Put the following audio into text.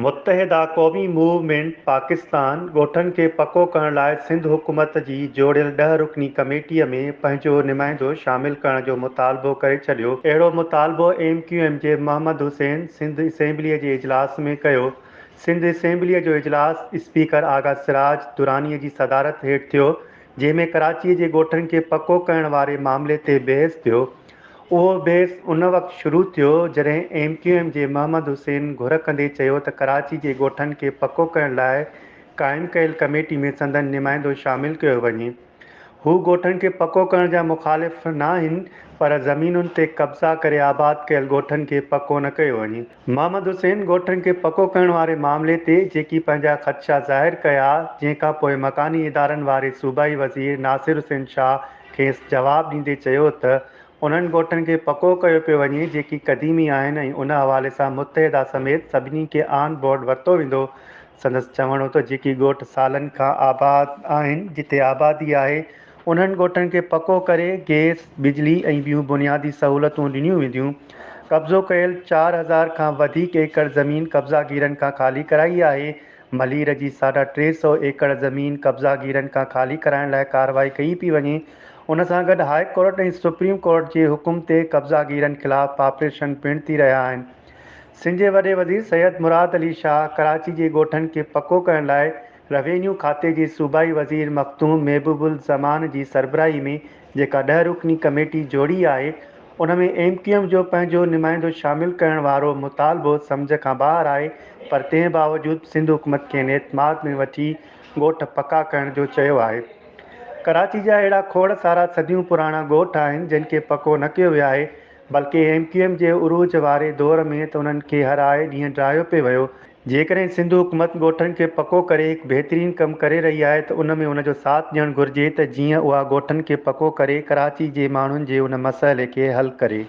Muttahida Qaumi movement Pakistan ڳوٺن کي پڪو ڪرڻ لاء سنڌ حڪومت جي جوڙيل ڏهه رڪني ڪميٽي ۾ پنهنجو نمائندو شامل ڪرڻ جو مطالبو ڪري ڇڏيو. اهڙو مطالبو ايم ڪيو ايم جي محمد حسين سنڌ اسيمبلي جي اجلاس ۾ ڪيو. سنڌ اسيمبلي جو اجلاس اسپيڪر آغا سراج دراني جي صدارت هيٺ ٿيو، جنهن ۾ ڪراچي جي ڳوٺن کي پڪو ڪرڻ واري معاملي تي بحث ٿيو. اهو بحث ان وقت شروع ٿيو جڏهن ايم ڪيو ايم جي محمد حسين گهر ڪندي چيو ته ڪراچي جي ڳوٺن کي پڪو ڪرڻ لاء قائم ڪيل ڪميٽي ۾ سندن نمائندو شامل ڪيو وڃي. هو ڳوٺن کي پڪو ڪرڻ جا مخالف ناهن پر زمينن تي قبضا ڪري آباد ڪيل ڳوٺن کي پڪو نه ڪيو وڃي. محمد حسين ڳوٺن کي پڪو ڪرڻ واري معاملي تي جيڪي پنهنجا خدشا ظاهر ڪيا جنهن کانپوء مڪاني ادارن واري صوبائي وزير ناصر حسين شاهه کيس جواب ڏيندي چيو ته انهن ڳوٺن کي پڪو ڪيو پيو وڃي جيڪي قديمي آهن ۽ ان حوالي سان متحده سميت سڀني کي آن بورڊ ورتو ويندو. سندس چوڻ هو ته جيڪي ڳوٺ سالن کان آباد آهن جتي آبادي آهي انهن ڳوٺن کي پڪو ڪري گئس، بجلي ۽ ٻيون بنيادي سهولتون ڏنيون وينديون. قبضو ڪيل 4000 کان وڌيڪ ايڪڙ زمين قبضاگيرن کان خالي ڪرائي آهي ملير جي ساڍا 300 ايڪڙ زمين قبضاگيرن کان خالي ڪرائڻ لاء ڪارروائي ڪئي پئي وڃي، ان سان گڏ هاء ڪورٽ ۽ سپريم ڪورٽ جي حڪم تي قبضاگيرن خلاف آپريشن پڻ ٿي رهيا آهن. سنڌ جي وڏي وزير سيد مراد علي شاهه ڪراچي جي ڳوٺن کي پڪو ڪرڻ لاء روينيو کاتي جي صوبائي وزير مخدوم محبوب الزمان جي سربراهي ۾ جيڪا ڏهه رڪني ڪميٽي جوڙي آهي ان ۾ ايم ڪيو ايم جو پنهنجو نمائندو شامل ڪرڻ وارو مطالبو سمجهه کان ٻاهر آهي پر تنهن باوجود سنڌ حڪومت کين اعتماد ۾ وٺي ڳوٺ پڪا ڪرڻ جو چيو آهي. ڪراچي جا اهڙا کوڙ سارا صديون پراڻا ڳوٺ آهن جن کي پڪو نه ڪيو ويو آهي بلڪه ايم ڪيو ايم جي عروج واري دور ۾ ته انهن کي هر آئي ڏينهن ڊاهيو پئي ويو. جيڪڏهن سنڌ حڪومت ڳوٺن کي پڪو ڪري هڪ بهترين ڪم ڪري رهي آهي ته ان ۾ ان جو ساٿ ڏيڻ گهرجي ته جيئن اها ڳوٺن کي پڪو ڪري ڪراچي جي ماڻهن جي ان مسئلي کي حل ڪري.